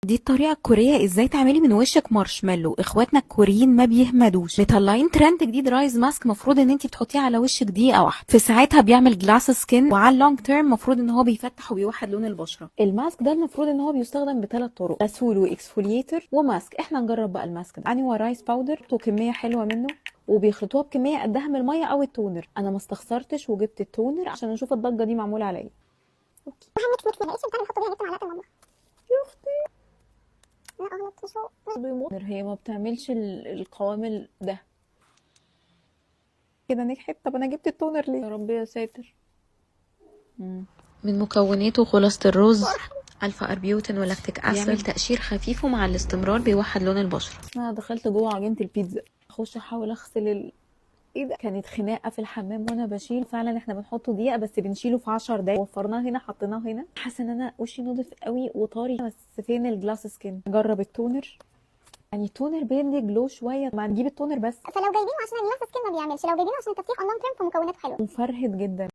دي الطريقة الكورية ازاي تعملي من وشك مارشميلو. اخواتنا الكوريين ما بيهمدوش، مطلعين ترند جديد rice mask، مفروض ان انت بتحطيه على وشك دقيقة واحدة، في ساعتها بيعمل glass skin، وعلى ال long term مفروض ان هو بيفتح وبيوحد لون البشرة. ال mask ده المفروض ان هو بيستخدم بثلاث طرق: غسول و exfoliator و mask. احنا نجرب بقى ال mask ده. انيوا rice powder وكمية حلوة منه، وبيخلطوها بكمية قدها من المية او ال toner. انا ما استخسرتش وجبت ال toner عشان اشوف الضجة دي معمولة على ايه. okay. وهن mix mix، ما لقيتش بتاع نحطه بيها، جبت معلقه المطبخ. يا اختي. لا غلط، مش هو. هي ما بتعملش القوام ده كده. نجحت. طب انا جبت ال toner ليه؟ يا رب يا ساتر. من مكوناته خلاصة الرز، alpha arbutin و lactic acid. بيعمل تقشير خفيف، ومع الاستمرار بيوحد لون البشرة. انا دخلت جوه عجينة البيتزا، اخش احاول اغسل ايه ده؟ كانت خناقه في الحمام وانا بشيل. فعلا احنا بنحطه دقيقة بس بنشيله في 10 دقايق. وفرناه هنا، حطيناه هنا. حاسه ان انا وشي نضف قوي وطري، بس فين ال glass skin؟ جرب ال toner، يعني ال toner بيدي glow شويه، ما نجيب ال toner بس. فلو جايبينه عشان ال glass skin ما بيعملش، لو جايبينه عشان التفتيح on long term فمكوناته حلوه. مفرهد جدا.